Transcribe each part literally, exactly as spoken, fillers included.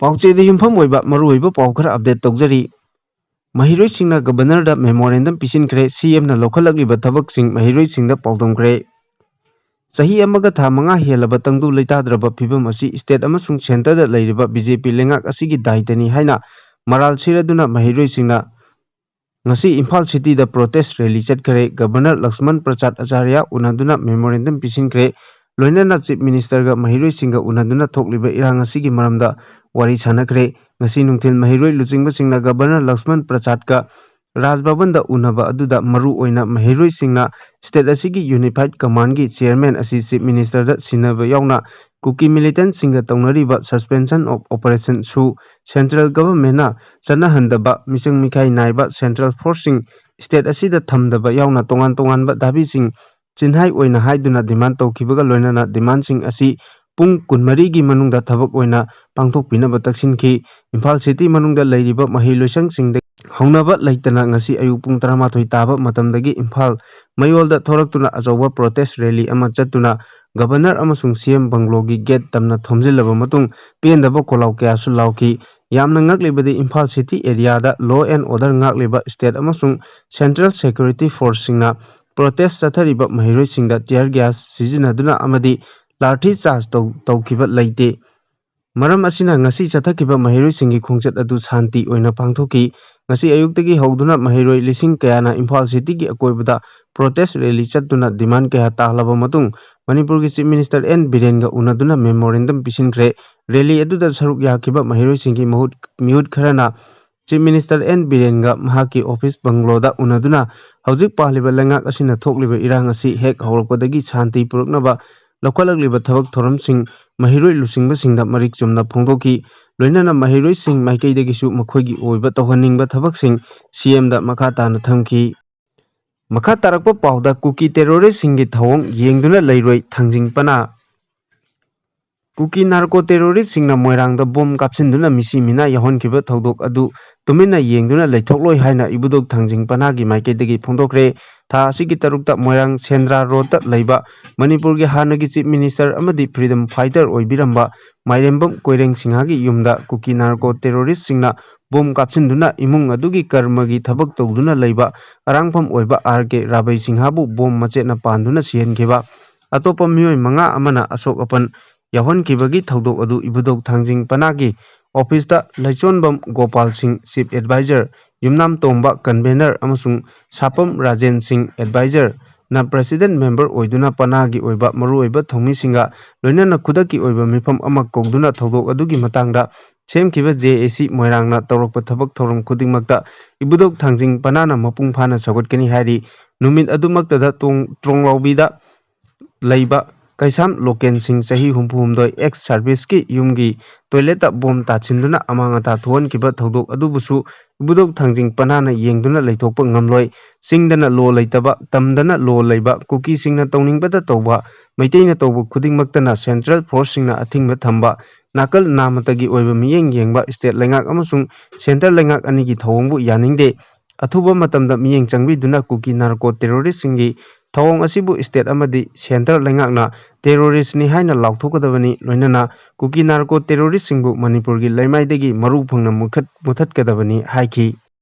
ꯄꯥꯎꯆꯦꯗ ꯌꯨꯝꯐꯝ ꯑꯣꯏꯕ ꯃꯔꯨꯑꯣꯏꯕ ꯄꯥꯎ ꯈꯔ ꯑꯞꯗꯦꯠ ꯇꯧꯖꯔꯤ꯫ ꯃꯍꯩꯔꯣꯏꯁꯤꯡꯅ ꯒꯕꯔꯅꯔꯗ ꯃꯦꯃꯣꯔꯦꯟꯗꯝ ꯄꯤꯁꯤꯟꯈ꯭ꯔꯦ꯫ ꯁꯤ ꯑꯦꯝꯅ ꯂꯧꯈꯠꯂꯛꯂꯤꯕ ꯊꯕꯛꯁꯤꯡ ꯃꯍꯩꯔꯣꯏꯁꯤꯡꯗ ꯄꯥꯎꯗꯝꯈ꯭ꯔꯦ꯫ ꯆꯍꯤ ꯑꯃꯒ ꯊꯥ ꯃꯉꯥ ꯍꯦꯜꯂꯕ ꯇꯪꯗꯨ ꯂꯩꯇꯥꯗ꯭ꯔꯕ ꯐꯤꯕꯝ ꯑꯁꯤ ꯁ꯭ꯇꯦꯠ ꯑꯃꯁꯨꯡ ꯁꯦꯟꯇꯔꯗ ꯂꯩꯔꯤꯕ ꯕꯤ ꯖꯦ ꯄꯤ ꯂꯩꯉꯥꯛ ꯑꯁꯤꯒꯤ ꯗꯥꯏꯇꯅꯤ ꯍꯥꯏꯅ ꯃꯔꯥꯜ ꯁꯤꯔꯗꯨꯅ ꯃꯍꯩꯔꯣꯏꯁꯤꯡꯅ ꯉꯁꯤ ꯏꯝꯐꯥꯜ ꯁꯤꯇꯤꯗ ꯄ꯭ꯔꯣꯇꯦꯁ ꯔꯦꯂꯤ ꯆꯠꯈ꯭ꯔꯦ꯫ ꯒꯕꯔꯅꯔ ꯂꯛꯁꯃꯟ ꯄ꯭ꯔꯁꯥꯗ ꯑꯆꯥꯔꯌ ꯎꯅꯗꯨꯅ ꯃꯦꯃꯣꯔꯦꯟꯗꯝ ꯄꯤꯁꯤꯟꯈ꯭ꯔꯦ꯫ ꯂꯣꯏꯅꯅ ꯆꯤꯐ ꯃꯤꯅꯤꯁꯇꯔꯒ ꯃꯍꯩꯔꯣꯏꯁꯤꯡꯒ ꯎꯅꯗꯨꯅ ꯊꯣꯛꯂꯤꯕ ꯏꯔꯥꯡ ꯑꯁꯤꯒꯤ ꯃꯔꯝꯗ ꯋꯥꯔꯤ ꯁꯥꯟꯅꯈ꯭ꯔꯦ꯫ ꯉꯁꯤ ꯅꯨꯡꯊꯤꯜ ꯃꯍꯩꯔꯣꯏ ꯂꯨꯆꯤꯡꯕꯁꯤꯡꯅ ꯒꯕꯔꯅꯔ ꯂꯛꯁꯃꯟ ꯄ꯭ꯔꯁꯥꯗꯀ ꯔꯥꯖ ꯚꯕꯟꯗ ꯎꯅꯕ ꯑꯗꯨꯗ ꯃꯔꯨ ꯑꯣꯏꯅ ꯃꯍꯩꯔꯣꯏꯁꯤꯡꯅ ꯁ꯭ꯇꯦꯠ ꯑꯁꯤꯒꯤ ꯌꯨꯅꯤꯐꯥꯏꯗ ꯀꯃꯥꯟꯒꯤ ꯆꯤꯌꯔꯃꯦꯟ ꯑꯁꯤ ꯆꯤꯐ ꯃꯤꯅꯤꯁꯇꯔꯗ ꯁꯤꯟꯅꯕ ꯌꯥꯎꯅ ꯀꯨꯀꯤ ꯃꯤꯂꯤꯇꯦꯟꯠꯁꯤꯡꯒ ꯇꯧꯅꯔꯤꯕ ꯁꯁꯄꯦꯟꯁꯟ ꯑꯣꯐ ꯑꯣꯄꯔꯦꯁꯟꯁꯨ ꯁꯦꯟꯇ꯭ꯔꯦꯜ ꯒꯚꯔꯟꯃꯦꯟꯠꯅ ꯆꯠꯅꯍꯟꯗꯕ, ꯃꯤꯆꯪ ꯃꯤꯈꯥꯏ ꯅꯥꯏꯕ ꯁꯦꯟꯇ꯭ꯔꯦꯜ ꯐꯣꯔꯁꯁꯤꯡ ꯁ꯭ꯇꯦꯠ ꯑꯁꯤꯗ ꯊꯝꯗꯕ ꯌꯥꯎꯅ ꯇꯣꯉꯥꯟ ꯇꯣꯉꯥꯟꯕ ꯗꯥꯕꯤꯁꯤꯡ ꯆꯤꯟꯍꯥꯏ ꯑꯣꯏꯅ ꯍꯥꯏꯗꯨꯅ ꯗꯤꯃꯥꯟ ꯇꯧꯈꯤꯕꯒ ꯂꯣꯏꯅꯅ ꯗꯤꯃꯥꯟꯁꯤꯡ ꯑꯁꯤ ꯄꯨꯡ ꯀꯨꯟꯃꯔꯤꯒꯤ ꯃꯅꯨꯡꯗ ꯊꯕꯛ ꯑꯣꯏꯅ ꯄꯥꯡꯊꯣꯛꯄꯤꯅꯕ ꯇꯛꯁꯤꯟꯈꯤ꯫ ꯏꯝꯐꯥꯜ ꯁꯤꯇꯤ ꯃꯅꯨꯡꯗ ꯂꯩꯔꯤꯕ ꯃꯍꯩ ꯂꯣꯏꯁꯪꯁꯤꯡꯗ ꯍꯧꯅꯕ ꯂꯩꯇꯅ ꯉꯁꯤ ꯑꯌꯨꯛ ꯄꯨꯡ ꯇꯔꯥꯃꯥꯊꯣꯏ ꯇꯥꯕ ꯃꯇꯝꯗꯒꯤ ꯏꯝꯐꯥꯜ ꯃꯌꯣꯜꯗ ꯊꯣꯔꯛꯇꯨꯅ ꯑꯆꯧꯕ ꯄ꯭ꯔꯣꯇꯦꯁ ꯔꯦꯂꯤ ꯑꯃ ꯆꯠꯇꯨꯅ ꯒꯕꯔꯅꯔ ꯑꯃꯁꯨꯡ ꯁꯤ ꯑꯦꯝ ꯕꯪꯒ꯭ꯂꯣꯒꯤ ꯒꯦꯠ ꯇꯝꯅ ꯊꯣꯝꯖꯤꯜꯂꯕ ꯃꯇꯨꯡ ꯄꯦꯟꯗꯕ ꯈꯣꯜꯂꯥꯎ ꯀꯌꯥꯁꯨ ꯂꯥꯎꯈꯤ꯫ ꯌꯥꯝꯅ ꯉꯛꯂꯤꯕꯗꯤ ꯏꯝꯐꯥꯜ ꯁꯤꯇꯤ ꯑꯦꯔꯤꯌꯥꯗ law and order ꯉꯥꯛꯂꯤꯕ ꯁ꯭ꯇꯦꯠ ꯑꯃꯁꯨꯡ ꯁꯦꯟꯇ꯭ꯔꯦꯜ ꯁꯦꯀ꯭ꯌꯨꯔꯤꯇꯤ ꯐꯣꯔꯁꯁꯤꯡꯅ ꯄ꯭ꯔꯣꯇꯦꯁ ꯆꯠꯊꯔꯤꯕ ꯃꯍꯩꯔꯣꯏꯁꯤꯡꯗ ꯇꯤꯌꯔ ꯒ꯭ꯌꯥꯁ ꯁꯤꯖꯤꯟꯅꯗꯨꯅ ꯑꯃꯗꯤ ꯂꯥꯊꯤ ꯆꯥꯔꯖ ꯇꯧ-, ꯇꯧꯈꯤꯕ ꯂꯩꯇꯦ꯫ ꯃꯔꯝ ꯑꯁꯤꯅ ꯉꯁꯤ ꯆꯠꯊꯈꯤꯕ ꯃꯍꯩꯔꯣꯏꯁꯤꯡꯒꯤ ꯈꯣꯡꯆꯠ ꯑꯗꯨ ꯁꯥꯟꯇꯤ ꯑꯣꯏꯅ ꯄꯥꯡꯊꯣꯛꯈꯤ꯫ ꯉꯁꯤ ꯑꯌꯨꯛꯇꯒꯤ ꯍꯧꯗꯨꯅ ꯃꯍꯩꯔꯣꯏ ꯂꯤꯁꯤꯡ ꯀꯌꯥꯅ ꯏꯝꯐꯥꯜ ꯁꯤꯇꯤꯒꯤ ꯑꯀꯣꯏꯕꯗ ꯄ꯭ꯔꯣꯇꯦꯁ ꯔꯦꯂꯤ ꯆꯠꯇꯨꯅ ꯗꯤꯃꯥꯟ ꯀꯌꯥ ꯇꯥꯍꯜꯂꯕ ꯃꯇꯨꯡ ꯃꯅꯤꯄꯨꯔꯒꯤ ꯆꯤꯐ ꯃꯤꯅꯤꯁꯇꯔ ꯑꯦꯟ ꯕꯤꯔꯦꯟꯒ ꯎꯅꯗꯨꯅ ꯃꯦꯃꯣꯔꯦꯟꯗꯝ ꯄꯤꯁꯤꯟꯈ꯭ꯔꯦ꯫ ꯔꯦꯂꯤ ꯑꯗꯨꯗ ꯁꯔꯨꯛ ꯌꯥꯈꯤꯕ ꯃꯍꯩꯔꯣꯏꯁꯤꯡꯒꯤ ꯃꯍꯨꯠ, ꯃꯤꯍꯨꯠ ꯈꯔꯅ ꯆꯤꯐ ꯃꯤꯅꯤꯁꯇꯔ ꯑꯦꯟ ꯕꯤꯔꯦꯟꯒ ꯃꯍꯥꯛꯀꯤ ꯑꯣꯐꯤꯁ ꯕꯪꯒ꯭ꯂꯣꯗ ꯎꯅꯗꯨꯅ ꯍꯧꯖꯤꯛ ꯄꯥꯜꯂꯤꯕ ꯂꯩꯉꯥꯛ ꯑꯁꯤꯅ ꯊꯣꯛꯂꯤꯕ ꯏꯔꯥꯡ ꯑꯁꯤ ꯍꯦꯛ ꯍꯧꯔꯛꯄꯗꯒꯤ ꯁꯥꯟꯇꯤ ꯄꯨꯔꯛꯅꯕ ꯂꯧꯈꯠꯂꯛꯂꯤꯕ ꯊꯕꯛ ꯊꯧꯔꯝꯁꯤꯡ ꯃꯍꯩꯔꯣꯏ ꯂꯨꯆꯤꯡꯕꯁꯤꯡꯗ ꯃꯔꯤꯛ ꯆꯨꯝꯅ ꯐꯣꯡꯗꯣꯛꯈꯤ꯫ ꯂꯣꯏꯅꯅ ꯃꯍꯩꯔꯣꯏꯁꯤꯡ ꯃꯥꯏꯀꯩꯗꯒꯤꯁꯨ ꯃꯈꯣꯏꯒꯤ ꯑꯣꯏꯕ ꯇꯧꯍꯟꯅꯤꯡꯕ ꯊꯕꯛꯁꯤꯡ ꯁꯤ ꯑꯦꯝꯗ ꯃꯈꯥ ꯇꯥꯅ ꯊꯝꯈꯤ꯫ ꯃꯈꯥ ꯇꯥꯔꯛꯄ ꯄꯥꯎꯗ ꯀꯨꯀꯤ ꯇꯦꯔꯣꯔꯤꯁ꯭ꯠꯁꯤꯡꯒꯤ ꯊꯧꯑꯣꯡ ꯌꯦꯡꯗꯨꯅ ꯂꯩꯔꯣꯏ ꯊꯥꯡꯖꯤꯡ ꯄꯅꯥ꯫ ꯀꯨꯀꯤ ꯅꯥꯔꯀꯣ ꯇꯦꯔꯣꯔꯤꯁꯁꯤꯡꯅ ꯃꯣꯏꯔꯥꯡꯗ ꯕꯣꯝ ꯀꯥꯞꯁꯤꯟꯗꯨꯅ ꯃꯤꯁꯤ ꯃꯤꯅꯥ ꯌꯥꯎꯍꯟꯈꯤꯕ ꯊꯧꯗꯣꯛ ꯑꯗꯨ ꯇꯨꯃꯤꯟꯅ ꯌꯦꯡꯗꯨꯅ ꯂꯩꯊꯣꯛꯂꯣꯏ ꯍꯥꯏꯅ ꯏꯕꯨꯙꯧ ꯊꯥꯡꯖꯤꯡ ꯄꯅꯥꯒꯤ ꯃꯥꯏꯀꯩꯗꯒꯤ ꯐꯣꯡꯗꯣꯛꯈ꯭ꯔꯦ꯫ ꯊꯥ ꯑꯁꯤꯒꯤ ꯇꯔꯨꯛꯇ ꯃꯣꯏꯔꯥꯡ ꯁꯦꯟꯗ꯭ꯔꯥ ꯔꯣꯗꯇ ꯂꯩꯕ ꯃꯅꯤꯄꯨꯔꯒꯤ ꯍꯥꯟꯅꯒꯤ ꯆꯤꯐ ꯃꯤꯅꯤꯁꯇꯔ ꯑꯃꯗꯤ ꯐ꯭ꯔꯤꯗꯝ ꯐꯥꯏꯇꯔ ꯑꯣꯏꯕꯤꯔꯝꯕ ꯃꯥꯏꯔꯦꯝꯕꯝ ꯀꯣꯏꯔꯦꯡ ꯁꯤꯡꯍꯥꯒꯤ ꯌꯨꯝꯗ ꯀꯨꯀꯤ ꯅꯥꯔꯀꯣ ꯇꯦꯔꯣꯔꯤꯁꯁꯤꯡꯅ ꯕꯣꯝ ꯀꯥꯞꯁꯤꯟꯗꯨꯅ ꯏꯃꯨꯡ ꯑꯗꯨꯒꯤ ꯀꯔꯃꯒꯤ ꯊꯕꯛ ꯇꯧꯗꯨꯅ ꯂꯩꯕ ꯑꯔꯥꯡꯐꯝ ꯑꯣꯏꯕ ꯑꯥꯔ ꯀꯦ ꯔꯥꯕꯩ ꯁꯤꯡꯍꯥꯕꯨ ꯕꯣꯝ ꯃꯆꯦꯠꯅ ꯄꯥꯟꯗꯨꯅ ꯁꯤꯍꯟꯈꯤꯕ꯫ ꯑꯇꯣꯞꯄ ꯃꯤꯑꯣꯏ ꯃꯉꯥ ꯑꯃꯅ ꯑꯁꯣꯛ ꯑꯄꯟ ꯌꯥꯎꯍꯟꯈꯤꯕꯒꯤ ꯊꯧꯗꯣꯛ ꯑꯗꯨ ꯏꯕꯨꯙꯧ ꯊꯥꯡꯖꯤꯡ ꯄꯅꯥꯒꯤ ꯑꯣꯐꯤꯁꯇ ꯂꯩꯆꯣꯟꯕꯝ ꯒꯣꯄꯥꯜ ꯁꯤꯡ, ꯆꯤꯐ ꯑꯦꯗꯚꯥꯏꯖꯔ, ꯌꯨꯝꯅꯥꯝ ꯇꯣꯝꯕ, ꯀꯟꯚꯦꯅꯔ, ꯑꯃꯁꯨꯡ ꯁꯥꯄꯝ ꯔꯥꯖꯦꯟ ꯁꯤꯡ, ꯑꯦꯗꯚꯥꯏꯖꯔ, ꯅ ꯄ꯭ꯔꯦꯁꯤꯗꯦꯟꯠ ꯃꯦꯝꯕꯔ ꯑꯣꯏꯗꯨꯅ ꯄꯅꯥꯒꯤ ꯑꯣꯏꯕ ꯃꯔꯨꯑꯣꯏꯕ ꯊꯧꯃꯤꯁꯤꯡꯒ ꯂꯣꯏꯅꯅ ꯈꯨꯗꯛꯀꯤ ꯑꯣꯏꯕ ꯃꯤꯐꯝ ꯑꯃ ꯀꯧꯗꯨꯅ ꯊꯧꯗꯣꯛ ꯑꯗꯨꯒꯤ ꯃꯇꯥꯡꯗ ꯁꯦꯝꯈꯤꯕ ꯖꯦ ꯑꯦ ꯁꯤ ꯃꯣꯏꯔꯥꯡꯅ ꯇꯧꯔꯛꯄ ꯊꯕꯛ ꯊꯧꯔꯝ ꯈꯨꯗꯤꯡꯃꯛꯇ ꯏꯕꯨꯙꯧ ꯊꯥꯡꯖꯤꯡ ꯄꯅꯥꯅ ꯃꯄꯨꯡ ꯐꯥꯅ ꯁꯧꯒꯠꯀꯅꯤ ꯍꯥꯏꯔꯤ꯫ ꯅꯨꯃꯤꯠ ꯑꯗꯨꯃꯛꯇꯗ ꯇꯣꯡ-, ꯇ꯭ꯔꯣꯡꯂꯥꯎꯕꯤꯗ ꯂꯩꯕ ꯀꯩꯁꯥꯝ ꯂꯣꯀꯦꯟ ꯁꯤꯡ, ꯆꯍꯤ ꯍꯨꯝꯐꯨ ꯍꯨꯝꯗꯣꯏ, ꯑꯦꯛꯁ ꯁꯥꯔꯚꯤꯁꯀꯤ ꯌꯨꯝꯒꯤ ꯇꯣꯏꯂꯦꯠꯇ ꯕꯣꯝ ꯇꯥꯁꯤꯟꯗꯨꯅ ꯑꯃꯥꯡ ꯑꯇꯥ ꯊꯣꯛꯍꯟꯈꯤꯕ ꯊꯧꯗꯣꯛ ꯑꯗꯨꯕꯨꯁꯨ ꯏꯕꯨꯙꯧ ꯊꯥꯡꯖꯤꯡ ꯄꯅꯥꯅ ꯌꯦꯡꯗꯨꯅ ꯂꯩꯊꯣꯛꯄ ꯉꯝꯂꯣꯏ꯫ ꯆꯤꯡꯗꯅ ꯂꯣ ꯂꯩꯇꯕ, ꯇꯝꯗꯅ ꯂꯣ ꯂꯩꯕ, ꯀꯨꯀꯤꯁꯤꯡꯅ ꯇꯧꯅꯤꯡꯕꯇ ꯇꯧꯕ, ꯃꯩꯇꯩꯅ ꯇꯧꯕ ꯈꯨꯗꯤꯡꯃꯛꯇꯅ ꯁꯦꯟꯇ꯭ꯔꯦꯜ ꯐꯣꯔꯁꯁꯤꯡꯅ ꯑꯊꯤꯡꯕ ꯊꯝꯕ, ꯅꯥꯀꯜ ꯅꯥꯃꯇꯒꯤ ꯑꯣꯏꯕ ꯃꯤꯠꯌꯦꯡ ꯌꯦꯡꯕ ꯁ꯭ꯇꯦꯠ ꯂꯩꯉꯥꯛ ꯑꯃꯁꯨꯡ ꯁꯦꯟꯇꯔ ꯂꯩꯉꯥꯛ ꯑꯅꯤꯒꯤ ꯊꯧꯑꯣꯡꯕꯨ ꯌꯥꯅꯤꯡꯗꯦ꯫ ꯑꯊꯨꯕ ꯃꯇꯝꯗ ꯃꯤꯠꯌꯦꯡ ꯆꯪꯕꯤꯗꯨꯅ ꯀꯨꯀꯤ ꯅꯥꯔꯀꯣ ꯇꯦꯔꯣꯔꯤꯁꯁꯤꯡꯒꯤ ꯊꯧꯑꯣꯡ ꯑꯁꯤꯕꯨ ꯁ꯭ꯇꯦꯠ ꯑꯃꯗꯤ ꯁꯦꯟꯇꯔ ꯂꯩꯉꯥꯛꯅ ꯇꯦꯔꯣꯔꯤꯁ꯭ꯠꯅꯤ ꯍꯥꯏꯅ ꯂꯥꯎꯊꯣꯛꯀꯗꯕꯅꯤ, ꯂꯣꯏꯅꯅ ꯀꯨꯀꯤ ꯅꯥꯔꯀꯣ ꯇꯦꯔꯣꯔꯤꯁ꯭ꯠꯁꯤꯡꯕꯨ ꯃꯅꯤꯄꯨꯔꯒꯤ ꯂꯩꯃꯥꯏꯗꯒꯤ ꯃꯔꯨ ꯐꯪꯅ ꯃꯨꯊꯠ-, ꯃꯨꯊꯠꯀꯗꯕꯅꯤ ꯍꯥꯏꯈꯤ꯫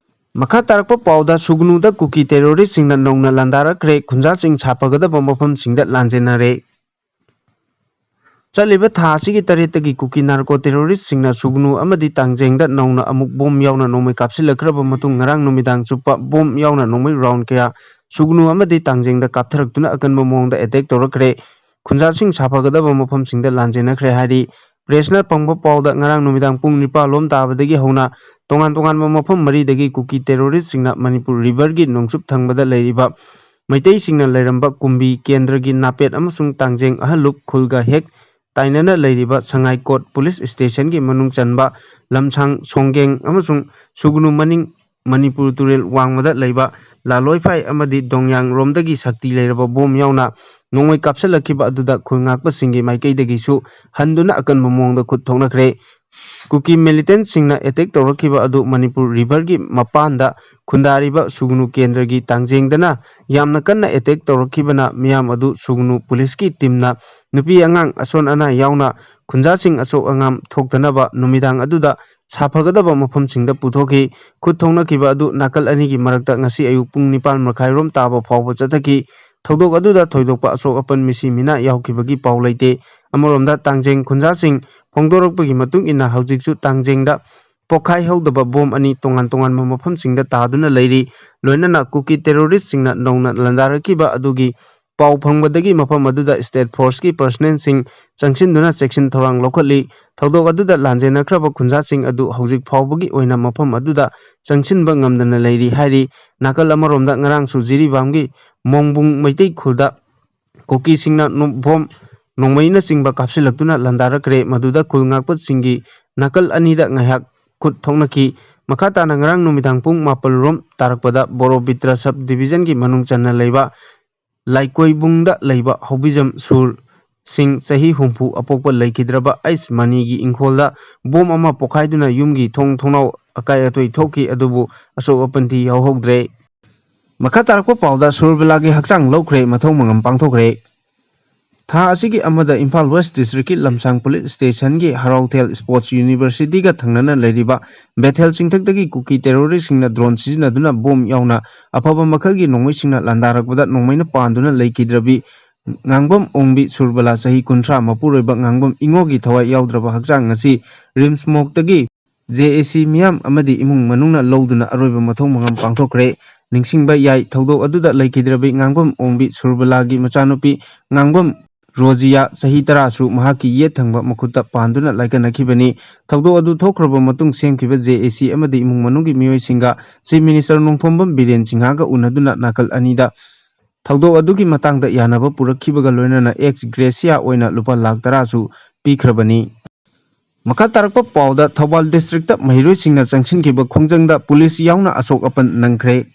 ꯃꯈꯥ ꯇꯥꯔꯛꯄ ꯄꯥꯎꯗ, ꯁꯨꯒꯅꯨꯗ ꯀꯨꯀꯤ ꯇꯦꯔꯣꯔꯤꯁ꯭ꯠꯁꯤꯡꯅ ꯅꯧꯅ ꯂꯥꯟꯗꯥꯔꯛꯈ꯭ꯔꯦ, ꯈꯨꯟꯖꯥꯁꯤꯡ ꯁꯥꯐꯒꯗꯕ ꯃꯐꯝꯁꯤꯡꯗ ꯂꯥꯟꯖꯦꯟꯅꯔꯦ꯫ ꯆꯠꯂꯤꯕ ꯊꯥ ꯑꯁꯤꯒꯤ ꯇꯔꯦꯠꯇꯒꯤ ꯀꯨꯀꯤ ꯅꯥꯔꯀꯣ ꯇꯦꯔꯣꯔꯤꯁ꯭ꯠꯁꯤꯡꯅ ꯁꯨꯒꯅꯨ ꯑꯃꯗꯤ ꯇꯥꯡꯖꯦꯡꯗ ꯅꯧꯅ ꯑꯃꯨꯛ ꯕꯣꯝ ꯌꯥꯎꯅ ꯅꯣꯡꯃꯩ ꯀꯥꯞꯁꯤꯜꯂꯛꯈ꯭ꯔꯕ ꯃꯇꯨꯡ, ꯉꯔꯥꯡ ꯅꯨꯃꯤꯗꯥꯡ ꯆꯨꯞꯄ ꯕꯣꯝ ꯌꯥꯎꯅ ꯅꯣꯡꯃꯩ ꯔꯥꯎꯟ ꯀꯌꯥ ꯁꯨꯒꯅꯨ ꯑꯃꯗꯤ ꯇꯥꯡꯖꯦꯡꯗ ꯀꯥꯞꯊꯔꯛꯇꯨꯅ ꯑꯀꯟꯕ ꯃꯑꯣꯡꯗ ꯑꯦꯇꯦꯛ ꯇꯧꯔꯛꯈ꯭ꯔꯦ꯫ ꯈꯨꯟꯖꯥꯁꯤꯡ ꯁꯥꯐꯒꯗꯕ ꯃꯐꯝꯁꯤꯡꯗ ꯂꯥꯟꯖꯦꯟꯅꯈ꯭ꯔꯦ ꯍꯥꯏꯔꯤ꯫ ꯄ꯭ꯔꯦꯁꯅ ꯐꯪꯕ ꯄꯥꯎꯗ, ꯉꯔꯥꯡ ꯅꯨꯃꯤꯗꯥꯡ ꯄꯨꯡ ꯅꯤꯄꯥꯟ ꯂꯣꯝ ꯇꯥꯕꯗꯒꯤ ꯍꯧꯅ ꯇꯣꯉꯥꯟ ꯇꯣꯉꯥꯟꯕ ꯃꯐꯝ ꯃꯔꯤꯗꯒꯤ ꯀꯨꯀꯤ ꯇꯦꯔꯣꯔꯤꯁ꯭ꯠꯁꯤꯡꯅ ꯃꯅꯤꯄꯨꯔ ꯔꯤꯚꯔꯒꯤ ꯅꯣꯡꯆꯨꯞ ꯊꯪꯕꯗ ꯂꯩꯔꯤꯕ ꯃꯩꯇꯩꯁꯤꯡꯅ ꯂꯩꯔꯝꯕ ꯀꯨꯝꯕꯤ ꯀꯦꯟꯗ꯭ꯔꯒꯤ ꯅꯥꯄꯦꯠ ꯑꯃꯁꯨꯡ ꯇꯥꯡꯖꯦꯡ ꯑꯍꯜꯂꯨꯞ ꯈꯨꯜꯒ ꯍꯦꯛ ꯇꯥꯏꯅꯅ ꯂꯩꯔꯤꯕ ꯁꯉꯥꯏꯀꯣꯠ ꯄꯨꯂꯤꯁ ꯁ꯭ꯇꯦꯁꯟꯒꯤ ꯃꯅꯨꯡ ꯆꯟꯕ ꯂꯝꯁꯥꯡ ꯁꯣꯡꯒꯦꯡ ꯑꯃꯁꯨꯡ ꯁꯨꯒꯅꯨ ꯃꯅꯤꯡ ꯃꯅꯤꯄꯨꯔ ꯇꯨꯔꯦꯜ ꯋꯥꯡꯃꯗ ꯂꯩꯕ ꯂꯥꯂꯣꯏꯐꯥꯏ ꯑꯃꯗꯤ ꯗꯣꯡꯌꯥꯡ ꯔꯣꯝꯗꯒꯤ ꯁꯛꯇꯤ ꯂꯩꯔꯕ ꯕꯣꯝ ꯌꯥꯎꯅ ꯅꯣꯡꯃꯩ ꯀꯥꯞꯁꯤꯜꯂꯛꯈꯤꯕ ꯑꯗꯨꯗ ꯈꯨꯜ ꯉꯥꯛꯄꯁꯤꯡꯒꯤ ꯃꯥꯏꯀꯩꯗꯒꯤꯁꯨ ꯍꯟꯗꯨꯅ ꯑꯀꯟꯕ ꯃꯑꯣꯡꯗ ꯈꯨꯠ ꯊꯣꯛꯅꯈ꯭ꯔꯦ꯫ ꯀꯨꯀꯤ ꯃꯤꯂꯤꯇꯦꯟꯠꯁꯤꯡꯅ ꯑꯦꯇꯦꯛ ꯇꯧꯔꯛꯈꯤꯕ ꯑꯗꯨ ꯃꯅꯤꯄꯨꯔ ꯔꯤꯚꯔꯒꯤ ꯃꯄꯥꯟꯗ ꯈꯨꯟꯗꯥꯔꯤꯕ ꯁꯨꯒꯅꯨ ꯀꯦꯟꯗ꯭ꯔꯒꯤ ꯇꯥꯡꯖꯦꯡꯗꯅ ꯌꯥꯝꯅ ꯀꯟꯅ ꯑꯦꯇꯦꯛ ꯇꯧꯔꯛꯈꯤꯕꯅ ꯃꯤꯌꯥꯝ ꯑꯗꯨ ꯁꯨꯒꯅꯨ ꯄꯨꯂꯤꯁꯀꯤ ꯇꯤꯝꯅ ꯅꯨꯄꯤ ꯑꯉꯥꯡ ꯑꯁꯣꯟ ꯑꯅꯥ ꯌꯥꯎꯅ ꯈꯨꯟꯖꯥꯁꯤꯡ ꯑꯁꯣꯛ ꯑꯉꯥꯝ ꯊꯣꯛꯇꯅꯕ ꯅꯨꯃꯤꯗꯥꯡ ꯑꯗꯨꯗ ꯁꯥꯐꯒꯗꯕ ꯃꯐꯝꯁꯤꯡꯗ ꯄꯨꯊꯣꯛꯈꯤ꯫ ꯈꯨꯠ ꯊꯣꯛꯅꯈꯤꯕ ꯑꯗꯨ ꯅꯥꯀꯜ ꯑꯅꯤꯒꯤ ꯃꯔꯛꯇ ꯉꯁꯤ ꯑꯌꯨꯛ ꯄꯨꯡ ꯅꯤꯄꯥꯟ ꯃꯈꯥꯏꯔꯣꯝ ꯇꯥꯕ ꯐꯥꯎꯕ ꯆꯠꯊꯈꯤ꯫ ꯊꯧꯗꯣꯛ ꯑꯗꯨꯗ ꯊꯣꯏꯗꯣꯛꯄ ꯑꯁꯣꯛ ꯑꯄꯟ ꯃꯤꯁꯤ ꯃꯤꯅꯥ ꯌꯥꯎꯈꯤꯕꯒꯤ ꯄꯥꯎ ꯂꯩꯇꯦ꯫ ꯑꯃꯔꯣꯝꯗ ꯇꯥꯡꯖꯦꯡ ꯈꯨꯟꯖꯥꯁꯤꯡ ꯐꯣꯡꯗꯣꯔꯛꯄꯒꯤ ꯃꯇꯨꯡ ꯏꯟꯅ ꯍꯧꯖꯤꯛꯁꯨ ꯇꯥꯡꯖꯦꯡꯗ ꯄꯣꯈꯥꯏꯍꯧꯗꯕ ꯕꯣꯝ ꯑꯅꯤ ꯇꯣꯉꯥꯟ ꯇꯣꯉꯥꯟꯕ ꯃꯐꯝꯁꯤꯡꯗ ꯇꯥꯗꯨꯅ ꯂꯩꯔꯤ꯫ ꯂꯣꯏꯅꯅ ꯀꯨꯀꯤ ꯇꯦꯔꯣꯔꯤꯁꯁꯤꯡꯅ ꯅꯧꯅ ꯂꯥꯟꯗꯥꯔꯛꯈꯤꯕ ꯑꯗꯨꯒꯤ ꯄꯥꯎ ꯐꯪꯕꯗꯒꯤ ꯃꯐꯝ ꯑꯗꯨꯗ ꯁ꯭ꯇꯦꯠ ꯐꯣꯔꯁꯀꯤ ꯄꯔꯁꯅꯦꯜꯁꯤꯡ ꯆꯪꯁꯤꯟꯗꯨꯅ ꯆꯦꯛꯁꯤꯟ ꯊꯧꯔꯥꯡ ꯂꯧꯈꯠꯂꯤ꯫ ꯊꯧꯗꯣꯛ ꯑꯗꯨꯗ ꯂꯥꯟꯖꯦꯟꯅꯈ꯭ꯔꯕ ꯈꯨꯟꯖꯥꯁꯤꯡ ꯑꯗꯨ ꯍꯧꯖꯤꯛ ꯐꯥꯎꯕꯒꯤ ꯑꯣꯏꯅ ꯃꯐꯝ ꯑꯗꯨꯗ ꯆꯪꯁꯤꯟꯕ ꯉꯝꯗꯅ ꯂꯩꯔꯤ ꯍꯥꯏꯔꯤ꯫ ꯅꯥꯀꯜ ꯑꯃꯔꯣꯝꯗ ꯉꯔꯥꯡꯁꯨ ꯖꯤꯔꯤꯕꯥꯝꯒꯤ ꯃꯣꯡꯕꯨꯡ ꯃꯩꯇꯩ ꯈꯨꯜꯗ ꯀꯨꯀꯤꯁꯤꯡꯅ ꯅꯨ-, ꯕꯣꯝ ꯅꯣꯡꯃꯩꯅꯆꯤꯡꯕ ꯀꯥꯞꯁꯤꯜꯂꯛꯇꯨꯅ ꯂꯥꯟꯗꯥꯔꯛꯈ꯭ꯔꯦ꯫ ꯃꯗꯨꯗ ꯈꯨꯜ ꯉꯥꯛꯄꯁꯤꯡꯒꯤ ꯅꯥꯀꯜ ꯑꯅꯤꯗ ꯉꯥꯏꯍꯥꯛ ꯈꯨꯠ ꯊꯣꯛꯅꯈꯤ꯫ ꯃꯈꯥ ꯇꯥꯅ ꯉꯔꯥꯡ ꯅꯨꯃꯤꯗꯥꯡ ꯄꯨꯡ ꯃꯥꯄꯜ ꯔꯣꯝ ꯇꯥꯔꯛꯄꯗ ꯕꯣꯔꯣꯕꯤꯇ꯭ꯔ ꯁꯕ ꯗꯤꯕꯤꯖꯟꯒꯤ ꯃꯅꯨꯡ ꯆꯟꯅ ꯂꯩꯕ ꯂꯥꯏꯀꯣꯏꯕꯨꯡꯗ ꯂꯩꯕ ꯍꯧꯕꯤꯖꯝ ꯁꯨꯔ ꯁꯤꯡ, ꯆꯍꯤ ꯍꯨꯝꯐꯨ, ꯑꯄꯣꯛꯄ ꯂꯩꯈꯤꯗ꯭ꯔꯕ ꯑꯩꯁ ꯃꯅꯤꯒꯤ ꯏꯪꯈꯣꯜꯗ ꯕꯣꯝ ꯑꯃ ꯄꯣꯈꯥꯏꯗꯨꯅ ꯌꯨꯝꯒꯤ ꯊꯣꯡ ꯊꯣꯡꯅꯥꯎ ꯑꯀꯥꯏ ꯑꯇꯣꯏ ꯊꯣꯛꯈꯤ, ꯑꯗꯨꯕꯨ ꯑꯁꯣꯛ ꯑꯄꯟꯗꯤ ꯌꯥꯎꯍꯧꯗ꯭ꯔꯦ꯫ ꯃꯈꯥ ꯇꯥꯔꯛꯄ ꯄꯥꯎꯗ ꯁꯨꯔꯕꯤꯂꯥꯒꯤ ꯍꯛꯆꯥꯡ ꯂꯧꯈ꯭ꯔꯦ, ꯃꯊꯧ ꯃꯉꯝ ꯄꯥꯡꯊꯣꯛꯈ꯭ꯔꯦ꯫ ꯊꯥ ꯑꯁꯤꯒꯤ ꯑꯃꯗ ꯏꯝꯐꯥꯜ ꯋꯦꯁ ꯗꯤꯁꯇ꯭ꯔꯤꯛꯀꯤ ꯂꯝꯁꯥꯡ ꯄꯨꯂꯤꯁ ꯁ꯭ꯇꯦꯁꯟꯒꯤ ꯍꯔꯥꯎꯊꯦꯜ ꯁ꯭ꯄꯣꯔꯠꯁ ꯌꯨꯅꯤꯚꯔꯁꯤꯇꯤꯒ ꯊꯪꯅꯅ ꯂꯩꯔꯤꯕ ꯕꯦꯊꯦꯜ ꯆꯤꯡꯊꯛꯇꯒꯤ ꯀꯨꯀꯤ ꯇꯦꯔꯣꯔꯤꯁꯁꯤꯡꯅ ꯗ꯭ꯔꯣꯟ ꯁꯤꯖꯤꯟꯅꯗꯨꯅ ꯕꯣꯝ ꯌꯥꯎꯅ ꯑꯐꯕ ꯃꯈꯜꯒꯤ ꯅꯣꯡꯃꯩꯁꯤꯡꯅ ꯂꯥꯟꯗꯥꯔꯛꯄꯗ ꯅꯣꯡꯃꯩꯅ ꯄꯥꯟꯗꯨꯅ ꯂꯩꯈꯤꯗ꯭ꯔꯕꯤ ꯉꯥꯡꯕꯝ ꯑꯣꯡꯕꯤ ꯁꯨꯔꯕꯂꯥ, ꯆꯍꯤ ꯀꯨꯟꯊ꯭ꯔꯥ, ꯃꯄꯨꯔꯣꯏꯕ ꯉꯥꯡꯕꯝ ꯏꯉꯣꯒꯤ ꯊꯋꯥꯏ ꯌꯥꯎꯗ꯭ꯔꯕ ꯍꯛꯆꯥꯡ ꯉꯁꯤ ꯔꯤꯝꯁ ꯃꯣꯛꯇꯒꯤ ꯖꯦ ꯑꯦ ꯁꯤ ꯃꯤꯌꯥꯝ ꯑꯃꯗꯤ ꯏꯃꯨꯡ ꯃꯅꯨꯡꯅ ꯂꯧꯗꯨꯅ ꯑꯔꯣꯏꯕ ꯃꯊꯧ ꯃꯉꯝ ꯄꯥꯡꯊꯣꯛꯈ꯭ꯔꯦ꯫ ꯅꯤꯡꯁꯤꯡꯕ ꯌꯥꯏ, ꯊꯧꯗꯣꯛ ꯑꯗꯨꯗ ꯂꯩꯈꯤꯗ꯭ꯔꯕꯤ ꯉꯥꯡꯕꯝ ꯑꯣꯡꯕꯤ ꯁꯨꯔꯕꯂꯥꯒꯤ ꯃꯆꯥꯅꯨꯄꯤ ꯉꯥꯡꯕꯝ ꯔꯣꯖꯤꯌꯥ, ꯆꯍꯤ ꯇꯔꯥꯁꯨ, ꯃꯍꯥꯛꯀꯤ ꯌꯦꯠ ꯊꯪꯕ ꯃꯈꯨꯠꯇ ꯄꯥꯟꯗꯨꯅ ꯂꯥꯏꯀꯠꯅꯈꯤꯕꯅꯤ꯫ ꯊꯧꯗꯣꯛ ꯑꯗꯨ ꯊꯣꯛꯈ꯭ꯔꯕ ꯃꯇꯨꯡ ꯁꯦꯝꯈꯤꯕ ꯖꯦ ꯑꯦ ꯁꯤ ꯑꯃꯗꯤ ꯏꯃꯨꯡ ꯃꯅꯨꯡꯒꯤ ꯃꯤꯑꯣꯏꯁꯤꯡꯒ ꯆꯤꯐ ꯃꯤꯅꯤꯁꯇꯔ ꯅꯣꯡꯊꯣꯝꯕꯝ ꯕꯤꯔꯦꯟ ꯁꯤꯡꯍꯒ ꯎꯅꯗꯨꯅ ꯅꯥꯀꯜ ꯑꯅꯤꯗ ꯊꯧꯗꯣꯛ ꯑꯗꯨꯒꯤ ꯃꯇꯥꯡꯗ ꯌꯥꯅꯕ ꯄꯨꯔꯛꯈꯤꯕꯒ ꯂꯣꯏꯅꯅ ꯑꯦꯛꯁ ꯒ꯭ꯔꯦꯁꯤꯌꯥ ꯑꯣꯏꯅ ꯂꯨꯄꯥ ꯂꯥꯈ ꯇꯔꯥꯁꯨ ꯄꯤꯈ꯭ꯔꯕꯅꯤ꯫ ꯃꯈꯥ ꯇꯥꯔꯛꯄ ꯄꯥꯎꯗ, ꯊꯧꯕꯥꯜ districtꯇ ꯃꯍꯩꯔꯣꯏꯁꯤꯡꯅ ꯆꯪꯁꯤꯟꯈꯤꯕ ꯈꯣꯡꯖꯪꯗ ꯄꯨꯂꯤꯁ ꯌꯥꯎꯅ ꯑꯁꯣꯛ ꯑꯄꯟ ꯅꯪꯈ꯭ꯔꯦ꯫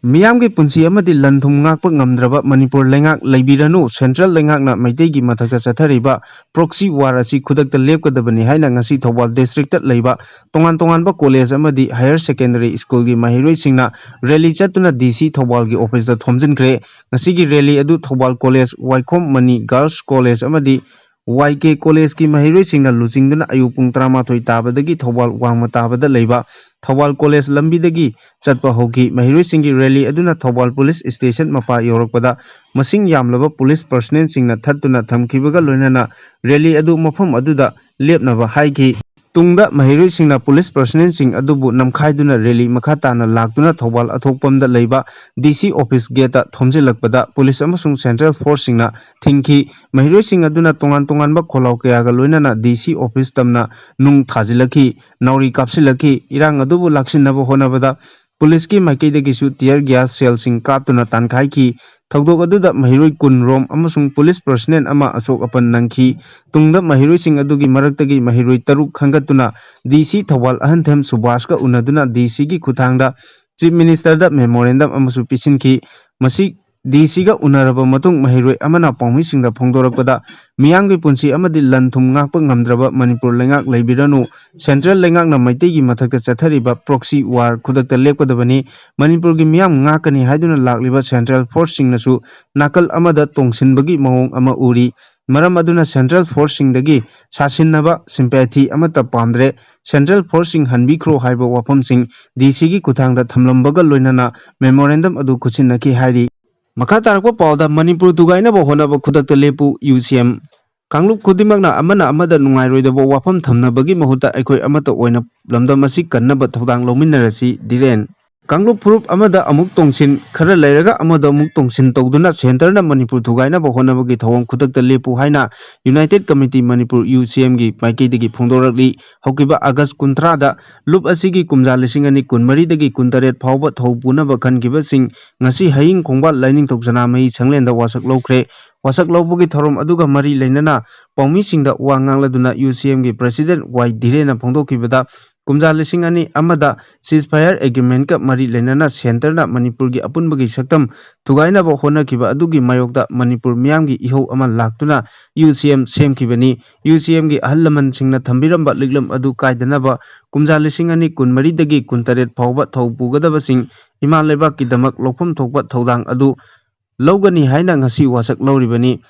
ꯃꯤꯌꯥꯝꯒꯤ ꯄꯨꯟꯁꯤ ꯑꯃꯗꯤ ꯂꯟ ꯊꯨꯝ ꯉꯥꯛꯄ ꯉꯝꯗ꯭ꯔꯕ ꯃꯅꯤꯄꯨꯔ ꯂꯩꯉꯥꯛ ꯂꯩꯕꯤꯔꯅꯨ, central ꯂꯩꯉꯥꯛꯅ ꯃꯩꯇꯩꯒꯤ ꯃꯊꯛꯇ ꯆꯠꯊꯔꯤꯕ proxy war ꯑꯁꯤ ꯈꯨꯗꯛꯇ ꯂꯦꯞꯀꯗꯕꯅꯤ ꯍꯥꯏꯅ ꯉꯁꯤ ꯊꯧꯕꯥꯜ districtꯇ ꯂꯩꯕ ꯇꯣꯉꯥꯟ ꯇꯣꯉꯥꯟꯕ college ꯑꯃꯗꯤ higher secondary schoolꯒꯤ ꯃꯍꯩꯔꯣꯏꯁꯤꯡꯅ rally ꯆꯠꯇꯨꯅ D C ꯊꯧꯕꯥꯜꯒꯤ officeꯇ ꯊꯣꯝꯖꯤꯟꯈ꯭ꯔꯦ꯫ ꯉꯁꯤꯒꯤ rally ꯑꯗꯨ ꯊꯧꯕꯥꯜ college, ꯋꯥꯏꯈꯣꯝ ꯃꯅꯤ girls college ꯑꯃꯗꯤ Y K collegeꯀꯤ ꯃꯍꯩꯔꯣꯏꯁꯤꯡꯅ ꯂꯨꯆꯤꯡꯗꯨꯅ ꯑꯌꯨꯛ ꯄꯨꯡ ꯇꯔꯥꯃꯥꯊꯣꯏ ꯇꯥꯕꯗꯒꯤ ꯊꯧꯕꯥꯜ ꯋꯥꯡꯃ ꯇꯥꯕꯗ ꯂꯩꯕ ꯊꯧꯕꯥꯜ college ꯂꯝꯕꯤꯗꯒꯤ ꯆꯠꯄ ꯍꯧꯈꯤ꯫ ꯃꯍꯩꯔꯣꯏꯁꯤꯡꯒꯤ rally ꯑꯗꯨꯅ ꯊꯧꯕꯥꯜ police station ꯃꯄꯥ ꯌꯧꯔꯛꯄꯗ ꯃꯁꯤꯡ ꯌꯥꯝꯂꯕ police personnelꯁꯤꯡꯅ ꯊꯠꯇꯨꯅ ꯊꯝꯈꯤꯕꯒ ꯂꯣꯏꯅꯅ rally ꯑꯗꯨ ꯃꯐꯝ ꯑꯗꯨꯗ ꯂꯦꯞꯅꯕ ꯍꯥꯏꯈꯤ꯫ ꯇꯨꯡꯗ ꯃꯍꯩꯔꯣꯏꯁꯤꯡꯅ police personnelꯁꯤꯡ ꯑꯗꯨꯕꯨ ꯅꯝꯈꯥꯏꯗꯨꯅ rally ꯃꯈꯥ ꯇꯥꯅ ꯂꯥꯛꯇꯨꯅ ꯊꯧꯕꯥꯜ ꯑꯊꯣꯛꯄꯝꯗ ꯂꯩꯕ D C office gateꯇ ꯊꯣꯝꯖꯤꯜꯂꯛꯄꯗ police ꯑꯃꯁꯨꯡ central forceꯁꯤꯡꯅ ꯊꯤꯡꯈꯤ꯫ ꯃꯍꯩꯔꯣꯏꯁꯤꯡ ꯑꯗꯨꯅ ꯇꯣꯉꯥꯟ ꯇꯣꯉꯥꯟꯕ ꯈꯣꯜꯂꯥꯎ ꯀꯌꯥꯒ ꯂꯣꯏꯅꯅ D C office ꯇꯝꯅ ꯅꯨꯡ ꯊꯥꯖꯤꯜꯂꯛꯈꯤ, ꯅꯥꯎꯔꯤ ꯀꯥꯞꯁꯤꯜꯂꯛꯈꯤ꯫ ꯏꯔꯥꯡ ꯑꯗꯨꯕꯨ ꯂꯥꯛꯁꯤꯟꯅꯕ ꯍꯣꯠꯅꯕꯗ policeꯀꯤ ꯃꯥꯏꯀꯩꯗꯒꯤꯁꯨ tear gas shellꯁꯤꯡ ꯀꯥꯞꯇꯨꯅ ꯇꯥꯟꯈꯥꯏꯈꯤ꯫ ꯊꯧꯗꯣꯛ ꯑꯗꯨꯗ ꯃꯍꯩꯔꯣꯏ ꯀꯨꯟ ꯔꯣꯝ ꯑꯃꯁꯨꯡ police personnel ꯑꯃ ꯑꯁꯣꯛ ꯑꯄꯟ ꯅꯪꯈꯤ꯫ ꯇꯨꯡꯗ ꯃꯍꯩꯔꯣꯏꯁꯤꯡ ꯑꯗꯨꯒꯤ ꯃꯔꯛꯇꯒꯤ ꯃꯍꯩꯔꯣꯏ ꯇꯔꯨꯛ ꯈꯟꯒꯠꯇꯨꯅ D C ꯊꯧꯕꯥꯜ ꯑꯍꯟꯊꯦꯝ ꯁꯨꯕꯥꯁꯀ ꯎꯅꯗꯨꯅ D Cꯒꯤ ꯈꯨꯠꯊꯥꯡꯗ Chief Ministerꯗ memorandum ꯑꯃꯁꯨ ꯄꯤꯁꯤꯟꯈꯤ꯫ ꯃꯁꯤ D Cꯒ ꯎꯅꯔꯕ ꯃꯇꯨꯡ ꯃꯍꯩꯔꯣꯏ ꯑꯃꯅ ꯄꯥꯎꯃꯤꯁꯤꯡꯗ ꯐꯣꯡꯗꯣꯔꯛꯄꯗ, ꯃꯤꯌꯥꯝꯒꯤ ꯄꯨꯟꯁꯤ ꯑꯃꯗꯤ ꯂꯟ ꯊꯨꯝ ꯉꯥꯛꯄ ꯉꯝꯗ꯭ꯔꯕ ꯃꯅꯤꯄꯨꯔ ꯂꯩꯉꯥꯛ ꯂꯩꯕꯤꯔꯅꯨ꯫ Central ꯂꯩꯉꯥꯛꯅ ꯃꯩꯇꯩꯒꯤ ꯃꯊꯛꯇ ꯆꯠꯊꯔꯤꯕ proxy war ꯈꯨꯗꯛꯇ ꯂꯦꯞꯀꯗꯕꯅꯤ꯫ ꯃꯅꯤꯄꯨꯔꯒꯤ ꯃꯤꯌꯥꯝ ꯉꯥꯛꯀꯅꯤ ꯍꯥꯏꯗꯨꯅ ꯂꯥꯛꯂꯤꯕ central forceꯁꯤꯡꯅꯁꯨ ꯅꯥꯀꯜ ꯑꯃꯗ ꯇꯣꯡꯁꯤꯟꯕꯒꯤ ꯃꯑꯣꯡ ꯑꯃ ꯎꯔꯤ꯫ ꯃꯔꯝ ꯑꯗꯨꯅ central forceꯁꯤꯡꯗꯒꯤ ꯁꯥꯁꯤꯟꯅꯕ sympathy ꯑꯃꯠꯇ ꯄꯥꯝꯗ꯭ꯔꯦ꯫ Central forceꯁꯤꯡ ꯍꯟꯕꯤꯈ꯭ꯔꯣ ꯍꯥꯏꯕ ꯋꯥꯐꯝꯁꯤꯡ D Cꯒꯤ ꯈꯨꯠꯊꯥꯡꯗ ꯊꯝꯂꯝꯕꯒ ꯂꯣꯏꯅꯅ memorandum ꯑꯗꯨ ꯈꯨꯠꯁꯤꯟꯅꯈꯤ ꯍꯥꯏꯔꯤ꯫ ꯃꯈꯥ ꯇꯥꯔꯛꯄ ꯄꯥꯎꯗ, ꯃꯅꯤꯄꯨꯔ ꯊꯨꯒꯥꯏꯅꯕ ꯍꯣꯠꯅꯕ ꯈꯨꯗꯛꯇ ꯂꯦꯞꯄꯨ, U C M꯫ ꯀꯥꯡꯂꯨꯞ ꯈꯨꯗꯤꯡꯃꯛꯅ ꯑꯃꯅ ꯑꯃꯗ ꯅꯨꯡꯉꯥꯏꯔꯣꯏꯗꯕ ꯋꯥꯐꯝ ꯊꯝꯅꯕꯒꯤ ꯃꯍꯨꯠꯇ ꯑꯩꯈꯣꯏ ꯑꯃꯠꯇ ꯑꯣꯏꯅ ꯂꯝꯗꯝ ꯑꯁꯤ ꯀꯟꯅꯕ ꯊꯧꯗꯥꯡ ꯂꯧꯃꯤꯟꯅꯔꯁꯤ, ꯙꯤꯔꯦꯟ꯫ ꯀꯥꯡꯂꯨꯞ ꯐꯨꯔꯨꯞ ꯑꯃꯗ ꯑꯃꯨꯛ ꯇꯣꯡꯁꯤꯟ, ꯈꯔ ꯂꯩꯔꯒ ꯑꯃꯗ ꯑꯃꯨꯛ ꯇꯣꯡꯁꯤꯟ ꯇꯧꯗꯨꯅ centreꯅ ꯃꯅꯤꯄꯨꯔ ꯊꯨꯒꯥꯏꯅꯕ ꯍꯣꯠꯅꯕꯒꯤ ꯊꯧꯑꯣꯡ ꯈꯨꯗꯛꯇ ꯂꯦꯞꯄꯨ ꯍꯥꯏꯅ United Committee Manipur, UCMꯒꯤ ꯃꯥꯏꯀꯩꯗꯒꯤ ꯐꯣꯡꯗꯣꯔꯛꯂꯤ꯫ ꯍꯧꯈꯤꯕ August ꯀꯨꯟꯊ꯭ꯔꯥꯗ ꯂꯨꯞ ꯑꯁꯤꯒꯤ ꯀꯨꯝꯖꯥ ꯂꯤꯁꯤꯡ ꯑꯅꯤ ꯀꯨꯟꯃꯔꯤꯗꯒꯤ ꯀꯨꯟꯇꯔꯦꯠ ꯐꯥꯎꯕ ꯊꯧ ꯄꯨꯅꯕ ꯈꯟꯈꯤꯕꯁꯤꯡ ꯉꯁꯤ ꯍꯌꯤꯡ ꯈꯣꯡꯕꯥꯜ ꯂꯥꯏꯅꯤꯡꯊꯧ ꯁꯅꯥꯃꯍꯤ ꯁꯪꯂꯦꯟꯗ ꯋꯥꯁꯛ ꯂꯧꯈ꯭ꯔꯦ꯫ ꯋꯥꯁꯛ ꯂꯧꯕꯒꯤ ꯊꯧꯔꯝ ꯑꯗꯨꯒ ꯃꯔꯤ ꯂꯩꯅꯅ ꯄꯥꯎꯃꯤꯁꯤꯡꯗ ꯋꯥ ꯉꯥꯡꯂꯗꯨꯅ UCMꯒꯤ President ꯋꯥꯏ ꯙꯤꯔꯦꯟꯅ ꯐꯣꯡꯗꯣꯛꯈꯤꯕꯗ, ꯀꯨꯝꯖꯥ ꯂꯤꯁꯤꯡ ꯑꯅꯤ ꯑꯃꯗ ceasefire agreementꯀ ꯃꯔꯤ ꯂꯩꯅꯅ centreꯅ ꯃꯅꯤꯄꯨꯔꯒꯤ ꯑꯄꯨꯟꯕꯒꯤ ꯁꯛꯇꯝ ꯊꯨꯒꯥꯏꯅꯕ ꯍꯣꯠꯅꯈꯤꯕ ꯑꯗꯨꯒꯤ ꯃꯥꯌꯣꯛꯇ ꯃꯅꯤꯄꯨꯔ ꯃꯤꯌꯥꯝꯒꯤ ꯏꯍꯧ ꯑꯃ ꯂꯥꯛꯇꯨꯅ UCM ꯁꯦꯝꯈꯤꯕꯅꯤ꯫ UCMꯒꯤ ꯑꯍꯜ ꯂꯃꯟꯁꯤꯡꯅ ꯊꯝꯕꯤꯔꯝꯕ ꯂꯤꯛꯂꯝ ꯑꯗꯨ ꯀꯥꯏꯗꯅꯕ ꯀꯨꯝꯖꯥ ꯂꯤꯁꯤꯡ ꯑꯅꯤ ꯀꯨꯟꯃꯔꯤꯗꯒꯤ ꯀꯨꯟꯇꯔꯦꯠ ꯐꯥꯎꯕ ꯊꯧ ꯄꯨꯒꯗꯕꯁꯤꯡ ꯏꯃꯥ ꯂꯩꯕꯥꯛꯀꯤꯗꯃꯛ ꯂꯧꯐꯝ ꯊꯣꯛꯄ ꯊꯧꯗꯥꯡ ꯑꯗꯨ ꯂꯧꯒꯅꯤ ꯍꯥꯏꯅ ꯉꯁꯤ ꯋꯥꯁꯛ ꯂꯧꯔꯤꯕꯅꯤ꯫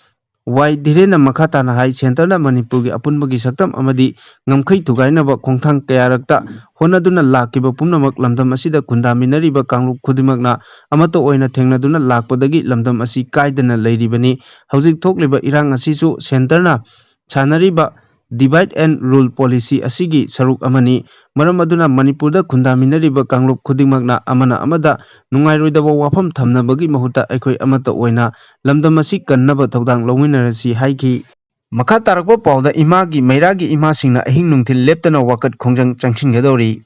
ꯋꯥꯏ ꯙꯤꯔꯦꯟꯅ ꯃꯈꯥ ꯇꯥꯅ ꯍꯥꯏ, centreꯅ ꯃꯅꯤꯄꯨꯔꯒꯤ ꯑꯄꯨꯟꯕꯒꯤ ꯁꯛꯇꯝ ꯑꯃꯗꯤ ꯉꯝꯈꯩ ꯊꯨꯒꯥꯏꯅꯕ ꯈꯣꯡꯊꯥꯡ ꯀꯌꯥꯔꯛꯇ ꯍꯣꯠꯅꯗꯨꯅ ꯂꯥꯛꯈꯤꯕ ꯄꯨꯝꯅꯃꯛ ꯂꯝꯗꯝ ꯑꯁꯤꯗ ꯈꯨꯟꯗꯥꯃꯤꯟꯅꯔꯤꯕ ꯀꯥꯡꯂꯨꯞ ꯈꯨꯗꯤꯡꯃꯛꯅ ꯑꯃꯠꯇ ꯑꯣꯏꯅ ꯊꯦꯡꯅꯗꯨꯅ ꯂꯥꯛꯄꯗꯒꯤ ꯂꯝꯗꯝ ꯑꯁꯤ ꯀꯥꯏꯗꯅ ꯂꯩꯔꯤꯕꯅꯤ꯫ ꯍꯧꯖꯤꯛ ꯊꯣꯛꯂꯤꯕ ꯏꯔꯥꯡ ꯑꯁꯤꯁꯨ centreꯅ ꯁꯥꯟꯅꯔꯤꯕ divide and rule policy ꯑꯁꯤꯒꯤ ꯁꯔꯨꯛ ꯑꯃꯅꯤ꯫ ꯃꯔꯝ ꯑꯗꯨꯅ ꯃꯅꯤꯄꯨꯔꯗ ꯈꯨꯟꯗꯥꯃꯤꯟꯅꯔꯤꯕ ꯀꯥꯡꯂꯨꯞ ꯈꯨꯗꯤꯡꯃꯛꯅ ꯑꯃꯅ ꯑꯃꯗ ꯅꯨꯡꯉꯥꯏꯔꯣꯏꯗꯕ ꯋꯥꯐꯝ ꯊꯝꯅꯕꯒꯤ ꯃꯍꯨꯠꯇ ꯑꯩꯈꯣꯏ ꯑꯃꯠꯇ ꯑꯣꯏꯅ ꯂꯝꯗꯝ ꯑꯁꯤ ꯀꯟꯅꯕ ꯊꯧꯗꯥꯡ ꯂꯧꯃꯤꯟꯅꯔꯁꯤ ꯍꯥꯏꯈꯤ꯫ ꯃꯈꯥ ꯇꯥꯔꯛꯄ ꯄꯥꯎꯗ ꯏꯃꯥꯒꯤ ꯃꯩꯔꯥꯒꯤ ꯏꯃꯥꯁꯤꯡꯅ ꯑꯍꯤꯡ ꯅꯨꯡꯊꯤꯜ ꯂꯦꯞꯇꯅ ꯋꯥꯀꯠ ꯈꯣꯡꯖꯪ ꯆꯪꯁꯤꯟꯒꯗꯧꯔꯤ꯫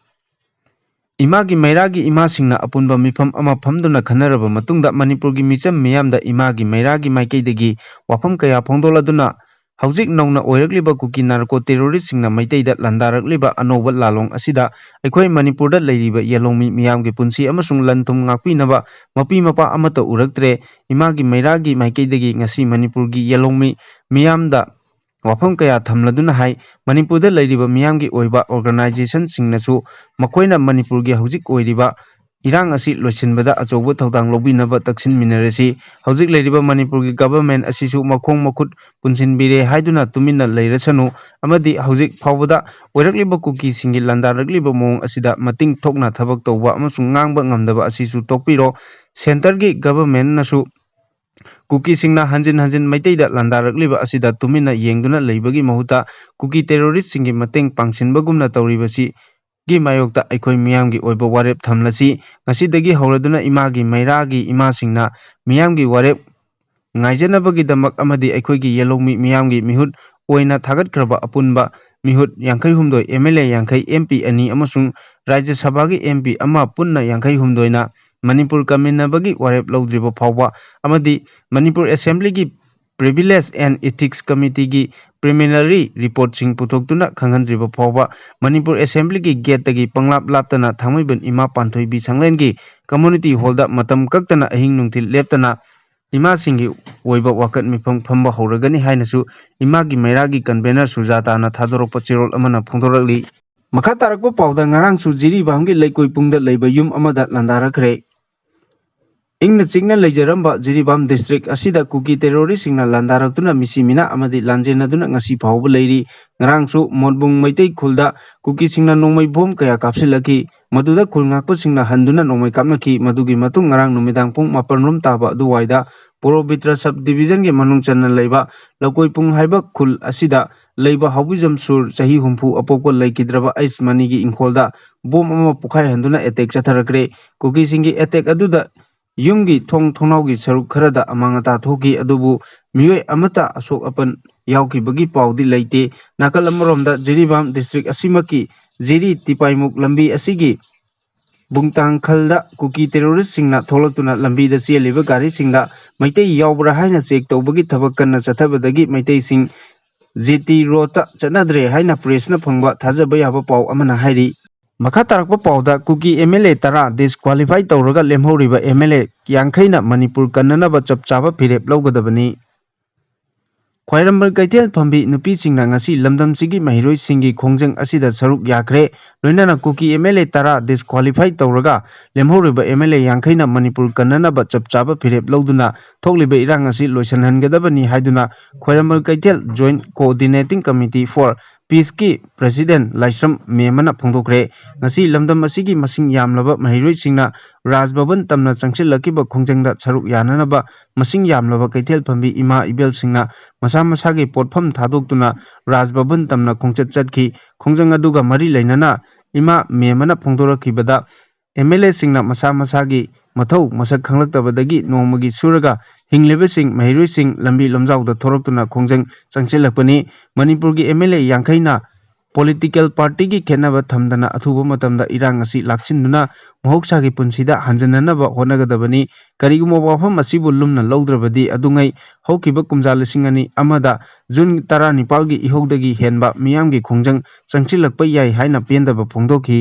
ꯏꯃꯥꯒꯤ ꯃꯩꯔꯥꯒꯤ ꯏꯃꯥꯁꯤꯡꯅ ꯑꯄꯨꯟꯕ ꯃꯤꯐꯝ ꯑꯃ ꯐꯝꯗꯨꯅ ꯈꯟꯅꯔꯕ ꯃꯇꯨꯡꯗ ꯃꯅꯤꯄꯨꯔꯒꯤ ꯃꯤꯆꯝ ꯃꯤꯌꯥꯝꯗ ꯏꯃꯥꯒꯤ ꯃꯩꯔꯥꯒꯤ ꯃꯥꯏꯀꯩꯗꯒꯤ ꯋꯥꯐꯝ ꯀꯌꯥ ꯐꯣꯡꯗꯣꯛꯂꯗꯨꯅ ꯍꯧꯖꯤꯛ ꯅꯧꯅ ꯑꯣꯏꯔꯛꯂꯤꯕ ꯀꯨꯀꯤ ꯅꯥꯔꯀꯣ ꯇꯦꯔꯣꯔꯤꯁꯁꯤꯡꯅ ꯃꯩꯇꯩꯗ ꯂꯥꯟꯗꯥꯔꯛꯂꯤꯕ ꯑꯅꯧꯕ ꯂꯥꯂꯣꯡ ꯑꯁꯤꯗ ꯑꯩꯈꯣꯏ ꯃꯅꯤꯄꯨꯔꯗ ꯂꯩꯔꯤꯕ ꯌꯦꯜꯍꯧꯃꯤ ꯃꯤꯌꯥꯝꯒꯤ ꯄꯨꯟꯁꯤ ꯑꯃꯁꯨꯡ ꯂꯟ ꯊꯨꯝ ꯉꯥꯛꯄꯤꯅꯕ ꯃꯄꯤ ꯃꯄꯥ ꯑꯃꯠꯇ ꯎꯔꯛꯇ꯭ꯔꯦ꯫ ꯏꯃꯥꯒꯤ ꯃꯩꯔꯥꯒꯤ ꯃꯥꯏꯀꯩꯗꯒꯤ ꯉꯁꯤ ꯃꯅꯤꯄꯨꯔꯒꯤ ꯌꯦꯜꯍꯧꯃꯤ ꯃꯤꯌꯥꯝꯗ ꯋꯥꯐꯝ ꯀꯌꯥ ꯊꯝꯂꯗꯨꯅ ꯍꯥꯏ, ꯃꯅꯤꯄꯨꯔꯗ ꯂꯩꯔꯤꯕ ꯃꯤꯌꯥꯝꯒꯤ ꯑꯣꯏꯕ organizationꯁꯤꯡꯅꯁꯨ ꯃꯈꯣꯏꯅ ꯃꯅꯤꯄꯨꯔꯒꯤ ꯍꯧꯖꯤꯛ ꯑꯣꯏꯔꯤꯕ ꯏꯔꯥꯡ ꯑꯁꯤ ꯂꯣꯏꯁꯤꯟꯕꯗ ꯑꯆꯧꯕ ꯊꯧꯗꯥꯡ ꯂꯧꯕꯤꯅꯕ ꯇꯛꯁꯤꯟꯃꯤꯟꯅꯔꯁꯤ꯫ ꯍꯧꯖꯤꯛ ꯂꯩꯔꯤꯕ ꯃꯅꯤꯄꯨꯔꯒꯤ government ꯑꯁꯤꯁꯨ ꯃꯈꯣꯡ ꯃꯈꯨꯠ ꯄꯨꯟꯁꯤꯟꯕꯤꯔꯦ ꯍꯥꯏꯗꯨꯅ ꯇꯨꯃꯤꯟꯅ ꯂꯩꯔꯁꯅꯨ ꯑꯃꯗꯤ ꯍꯧꯖꯤꯛ ꯐꯥꯎꯕꯗ ꯑꯣꯏꯔꯛꯂꯤꯕ ꯀꯨꯀꯤꯁꯤꯡꯒꯤ ꯂꯥꯟꯗꯥꯔꯛꯂꯤꯕ ꯃꯑꯣꯡ ꯑꯁꯤꯗ ꯃꯇꯤꯡ ꯊꯣꯛꯅ ꯊꯕꯛ ꯇꯧꯕ ꯑꯃꯁꯨꯡ ꯉꯥꯡꯕ ꯉꯝꯗꯕ ꯑꯁꯤꯁꯨ ꯇꯣꯛꯄꯤꯔꯣ꯫ Centreꯒꯤ governmentꯅꯁꯨ ꯀꯨꯀꯤꯁꯤꯡꯅ ꯍꯟꯖꯤꯟ ꯍꯟꯖꯤꯟ ꯃꯩꯇꯩꯗ ꯂꯥꯟꯗꯥꯔꯛꯂꯤꯕ ꯑꯁꯤꯗ ꯇꯨꯃꯤꯟꯅ ꯌꯦꯡꯗꯨꯅ ꯂꯩꯕꯒꯤ ꯃꯍꯨꯠꯇ ꯀꯨꯀꯤ terroristꯁꯤꯡꯒꯤ ꯃꯇꯦꯡ ꯄꯥꯡꯁꯤꯟꯕꯒꯨꯝꯅ ꯇꯧꯔꯤꯕꯁꯤ ꯒꯤ ꯃꯥꯌꯣꯛꯇ ꯑꯩꯈꯣꯏ ꯃꯤꯌꯥꯝꯒꯤ ꯑꯣꯏꯕ ꯋꯥꯔꯦꯞ ꯊꯝꯂꯁꯤ꯫ ꯉꯁꯤꯗꯒꯤ ꯍꯧꯔꯗꯨꯅ ꯏꯃꯥꯒꯤ ꯃꯩꯔꯥꯒꯤ ꯏꯃꯥꯁꯤꯡꯅ ꯃꯤꯌꯥꯝꯒꯤ ꯋꯥꯔꯦꯞ ꯉꯥꯏꯖꯅꯕꯒꯤꯗꯃꯛ ꯑꯃꯗꯤ ꯑꯩꯈꯣꯏꯒꯤ ꯌꯦꯜꯍꯧꯃꯤ ꯃꯤꯌꯥꯝꯒꯤ ꯃꯤꯍꯨꯠ ꯑꯣꯏꯅ ꯊꯥꯒꯠꯈ꯭ꯔꯕ ꯑꯄꯨꯟꯕ ꯃꯤꯍꯨꯠ ꯌꯥꯡꯈꯩ ꯍꯨꯝꯗꯣꯏ, ꯑꯦꯝ ꯑꯦꯜ ꯑꯦ ꯌꯥꯡꯈꯩ, ꯑꯦꯝ ꯄꯤ ꯑꯅꯤ ꯑꯃꯁꯨꯡ ꯔꯥꯖ꯭ꯌ ꯁꯚꯥꯒꯤ ꯑꯦꯝ ꯄꯤ ꯑꯃ, ꯄꯨꯟꯅ ꯌꯥꯡꯈꯩ ꯍꯨꯝꯗꯣꯏꯅ ꯃꯅꯤꯄꯨꯔ ꯀꯝꯃꯤꯟꯅꯕꯒꯤ ꯋꯥꯔꯦꯞ ꯂꯧꯗ꯭ꯔꯤꯕ ꯐꯥꯎꯕ ꯑꯃꯗꯤ Manipur ꯑꯦꯁꯦꯝꯕ꯭ꯂꯤꯒꯤ Privilege and Ethics Committeeꯒꯤ preliminary reportꯁꯤꯡ ꯄꯨꯊꯣꯛꯇꯨꯅ ꯈꯪꯍꯟꯗ꯭ꯔꯤꯕ ꯐꯥꯎꯕ ꯃꯅꯤꯄꯨꯔ ꯑꯦꯁꯦꯝꯕ꯭ꯂꯤꯒꯤ gateꯇꯒꯤ ꯄꯪꯂꯥꯞ ꯂꯥꯞꯇꯅ ꯊꯥꯡꯃꯩꯕꯟ ꯏꯃꯥ ꯄꯥꯟꯊꯣꯏꯕꯤ ꯁꯪꯂꯦꯟꯒꯤ community hallꯗ ꯃꯇꯝ ꯀꯛꯇꯅ ꯑꯍꯤꯡ ꯅꯨꯡꯊꯤꯜ ꯂꯦꯞꯇꯅ ꯏꯃꯥꯁꯤꯡꯒꯤ ꯑꯣꯏꯕ ꯋꯥꯀꯠ ꯃꯤꯐꯝ ꯐꯝꯕ ꯍꯧꯔꯒꯅꯤ ꯍꯥꯏꯅꯁꯨ ꯏꯃꯥꯒꯤ ꯃꯩꯔꯥꯒꯤ convener ꯁꯨꯖꯥꯇꯥꯅ ꯊꯥꯗꯣꯔꯛꯄ ꯆꯦꯔꯣꯜ ꯑꯃꯅ ꯐꯣꯡꯗꯣꯔꯛꯂꯤ꯫ ꯃꯈꯥ ꯇꯥꯔꯛꯄ ꯄꯥꯎꯗ ꯉꯔꯥꯡꯁꯨ ꯖꯤꯔꯤꯕꯥꯝꯒꯤ ꯂꯩꯀꯣꯏ ꯄꯨꯡꯗ ꯂꯩꯕ ꯌꯨꯝ ꯑꯃꯗ ꯂꯥꯟꯗꯥꯔꯛꯈ꯭ꯔꯦ꯫ ꯏꯪꯅ ꯆꯤꯛꯅ ꯂꯩꯖꯔꯝꯕ ꯖꯤꯔꯤꯕꯥꯝ district ꯑꯁꯤꯗ ꯀꯨꯀꯤ terroristꯁꯤꯡꯅ ꯂꯥꯟꯗꯥꯔꯛꯇꯨꯅ ꯃꯤꯁꯤ ꯃꯤꯅꯥ ꯑꯃꯗꯤ ꯂꯥꯟꯖꯦꯟꯅꯗꯨꯅ ꯉꯁꯤ ꯐꯥꯎꯕ ꯂꯩꯔꯤ꯫ ꯉꯔꯥꯡꯁꯨ ꯃꯣꯠꯕꯨꯡ ꯃꯩꯇꯩ ꯈꯨꯜꯗ ꯀꯨꯀꯤꯁꯤꯡꯅ ꯅꯣꯡꯃꯩ bomb ꯀꯌꯥ ꯀꯥꯞꯁꯤꯜꯂꯛꯈꯤ꯫ ꯃꯗꯨꯗ ꯈꯨꯜ ꯉꯥꯛꯄꯁꯤꯡꯅ ꯍꯟꯗꯨꯅ ꯅꯣꯡꯃꯩ ꯀꯥꯞꯅꯈꯤ꯫ ꯃꯗꯨꯒꯤ ꯃꯇꯨꯡ ꯉꯔꯥꯡ ꯅꯨꯃꯤꯗꯥꯡ ꯄꯨꯡ ꯃꯥꯄꯟ ꯔꯣꯝ ꯇꯥꯕ ꯑꯗꯨꯋꯥꯏꯗ ꯄꯣꯔꯣꯕꯤꯇ꯭ꯔ sub divisionꯒꯤ ꯃꯅꯨꯡ ꯆꯟꯅ ꯂꯩꯕ ꯂꯧꯀꯣꯏꯄꯨꯡ ꯍꯥꯏꯕ ꯈꯨꯜ ꯑꯁꯤꯗ ꯂꯩꯕ ꯍꯥꯎꯕꯤꯖꯝ ꯁꯨꯔ ꯆꯍꯤ ꯍꯨꯝꯐꯨ ꯑꯄꯣꯛꯄ ꯂꯩꯈꯤꯗ꯭ꯔꯕ ꯑꯩꯁ ꯃꯅꯤꯒꯤ ꯏꯪꯈꯣꯜꯗ bomb ꯑꯃ ꯄꯣꯈꯥꯏꯍꯟꯗꯨꯅ attack ꯆꯠꯊꯔꯛꯈ꯭ꯔꯦ꯫ ꯀꯨꯀꯤꯁꯤꯡꯒꯤ attack ꯑꯗꯨꯗ ꯌꯨꯝꯒꯤ ꯊꯣꯡ ꯊꯣꯡꯅꯥꯎꯒꯤ ꯁꯔꯨꯛ ꯈꯔꯗ ꯑꯃꯥꯡ ꯑꯇꯥ ꯊꯣꯛꯈꯤ, ꯑꯗꯨꯕꯨ ꯃꯤꯑꯣꯏ ꯑꯃꯠꯇ ꯑꯁꯣꯛ ꯑꯄꯟ ꯌꯥꯎꯈꯤꯕꯒꯤ ꯄꯥꯎꯗꯤ ꯂꯩꯇꯦ꯫ ꯅꯥꯀꯜ ꯑꯃꯔꯣꯝꯗ ꯖꯤꯔꯤꯕꯥꯝ district ꯑꯁꯤꯃꯛꯀꯤ ꯖꯤꯔꯤ ꯇꯤꯄꯥꯏꯃꯨꯛ ꯂꯝꯕꯤ ꯑꯁꯤꯒꯤ ꯕꯨꯡꯇꯥꯡꯈꯜꯗ ꯀꯨꯀꯤ terroristꯁꯤꯡꯅ ꯊꯣꯛꯂꯛꯇꯨꯅ ꯂꯝꯕꯤꯗ ꯆꯦꯜꯂꯤꯕ ꯒꯥꯔꯤꯁꯤꯡꯗ ꯃꯩꯇꯩ ꯌꯥꯎꯕ꯭ꯔꯥ ꯍꯥꯏꯅ check ꯇꯧꯕꯒꯤ ꯊꯕꯛ ꯀꯟꯅ ꯆꯠꯊꯕꯗꯒꯤ ꯃꯩꯇꯩꯁꯤꯡ J T roadꯇ ꯆꯠꯅꯗ꯭ꯔꯦ ꯍꯥꯏꯅ pressꯅ ꯐꯪꯕ ꯊꯥꯖꯕ ꯌꯥꯕ ꯄꯥꯎ ꯑꯃꯅ ꯍꯥꯏꯔꯤ꯫ ꯃꯈꯥ ꯇꯥꯔꯛꯄ ꯄꯥꯎꯗ ꯀꯨꯀꯤ M L A ꯇꯔꯥ disqualify ꯇꯧꯔꯒ ꯂꯦꯝꯍꯧꯔꯤꯕ M L A ꯌꯥꯡꯈꯩꯅ ꯃꯅꯤꯄꯨꯔ ꯀꯟꯅꯅꯕ ꯆꯞ ꯆꯥꯕ ꯐꯤꯔꯦꯞ ꯂꯧꯒꯗꯕꯅꯤ꯫ ꯈ꯭ꯋꯥꯏꯔꯝꯕꯟ ꯀꯩꯊꯦꯜ ꯐꯝꯕꯤ ꯅꯨꯄꯤꯁꯤꯡꯅ ꯉꯁꯤ ꯂꯝꯗꯝꯁꯤꯒꯤ ꯃꯍꯩꯔꯣꯏꯁꯤꯡꯒꯤ ꯈꯣꯡꯖꯪ ꯑꯁꯤꯗ ꯁꯔꯨꯛ ꯌꯥꯈ꯭ꯔꯦ꯫ ꯂꯣꯏꯅꯅ ꯀꯨꯀꯤ M L A ꯇꯔꯥ disqualify ꯇꯧꯔꯒ ꯂꯦꯝꯍꯧꯔꯤꯕ M L A ꯌꯥꯡꯈꯩꯅ ꯃꯅꯤꯄꯨꯔ ꯀꯟꯅꯅꯕ ꯆꯞ ꯆꯥꯕ ꯐꯤꯔꯦꯞ ꯂꯧꯗꯨꯅ ꯊꯣꯛꯂꯤꯕ ꯏꯔꯥꯡ ꯑꯁꯤ ꯂꯣꯏꯁꯤꯟꯍꯟꯒꯗꯕꯅꯤ ꯍꯥꯏꯗꯨꯅ ꯈ꯭ꯋꯥꯏꯔꯝꯕꯟ ꯀꯩꯊꯦꯜ Joint Coordinating Committee for Peaceꯀꯤ president ꯂꯥꯏꯁ꯭ꯔꯝ ꯃꯦꯃꯅ ꯐꯣꯡꯗꯣꯛꯈ꯭ꯔꯦ꯫ ꯉꯁꯤ ꯂꯝꯗꯝ ꯑꯁꯤꯒꯤ ꯃꯁꯤꯡ ꯌꯥꯝꯂꯕ ꯃꯍꯩꯔꯣꯏꯁꯤꯡꯅ ꯔꯥꯖ ꯚꯕꯟ ꯇꯝꯅ ꯆꯪꯁꯤꯜꯂꯛꯈꯤꯕ ꯈꯣꯡꯖꯪꯗ ꯁꯔꯨꯛ ꯌꯥꯅꯅꯕ ꯃꯁꯤꯡ ꯌꯥꯝꯂꯕ ꯀꯩꯊꯦꯜ ꯐꯝꯕꯤ ꯏꯃꯥ ꯏꯕꯦꯜꯁꯤꯡꯅ ꯃꯁꯥ ꯃꯁꯥꯒꯤ ꯄꯣꯠꯐꯝ ꯊꯥꯗꯣꯛꯇꯨꯅ ꯔꯥꯖ ꯚꯕꯟ ꯇꯝꯅ ꯈꯣꯡꯆꯠ ꯆꯠꯈꯤ꯫ ꯈꯣꯡꯖꯪ ꯑꯗꯨꯒ ꯃꯔꯤ ꯂꯩꯅꯅ ꯏꯃꯥ ꯃꯦꯝ ꯑꯃꯅ ꯐꯣꯡꯗꯣꯔꯛꯈꯤꯕꯗ, ꯑꯦꯝ ꯑꯦꯜ ꯑꯦꯁꯤꯡꯅ ꯃꯁꯥ ꯃꯁꯥꯒꯤ ꯃꯊꯧ ꯃꯁꯛ ꯈꯪꯂꯛꯇꯕꯗꯒꯤ ꯅꯣꯡꯃꯒꯤ ꯁꯨꯔꯒ ꯍꯤꯡꯂꯤꯕꯁꯤꯡ, ꯃꯍꯩꯔꯣꯏꯁꯤꯡ ꯂꯝꯕꯤ ꯂꯝꯖꯥꯎꯗ ꯊꯣꯔꯛꯇꯨꯅ ꯈꯣꯡꯖꯪ ꯆꯪꯁꯤꯜꯂꯛꯄꯅꯤ꯫ ꯃꯅꯤꯄꯨꯔꯒꯤ ꯑꯦꯝ ꯑꯦꯜ ꯑꯦ ꯌꯥꯡꯈꯩꯅ ꯄꯣꯂꯤꯇꯤꯀꯦꯜ ꯄꯥꯔꯇꯤꯒꯤ ꯈꯦꯠꯅꯕ ꯊꯝꯗꯅ ꯑꯊꯨꯕ ꯃꯇꯝꯗ ꯏꯔꯥꯡ ꯑꯁꯤ ꯂꯥꯛꯁꯤꯟꯗꯨꯅ ꯃꯍꯧꯁꯥꯒꯤ ꯄꯨꯟꯁꯤꯗ ꯍꯟꯖꯤꯟꯅꯅꯕ ꯍꯣꯠꯅꯒꯗꯕꯅꯤ꯫ ꯀꯔꯤꯒꯨꯝꯕ ꯋꯥꯐꯝ ꯑꯁꯤꯕꯨ ꯂꯨꯝꯅ ꯂꯧꯗ꯭ꯔꯕꯗꯤ ꯑꯗꯨꯉꯩ ꯍꯧꯈꯤꯕ ꯀꯨꯝꯖꯥ ꯂꯤꯁꯤꯡ ꯑꯅꯤ ꯑꯃꯗ ꯖꯨꯟ ꯇꯔꯥꯅꯤꯄꯥꯜꯒꯤ ꯏꯍꯧꯗꯒꯤ ꯍꯦꯟꯕ ꯃꯤꯌꯥꯝꯒꯤ ꯈꯣꯡꯖꯪ ꯆꯪꯁꯤꯜꯂꯛꯄ ꯌꯥꯏ ꯍꯥꯏꯅ ꯄꯦꯟꯗꯕ ꯐꯣꯡꯗꯣꯛꯈꯤ꯫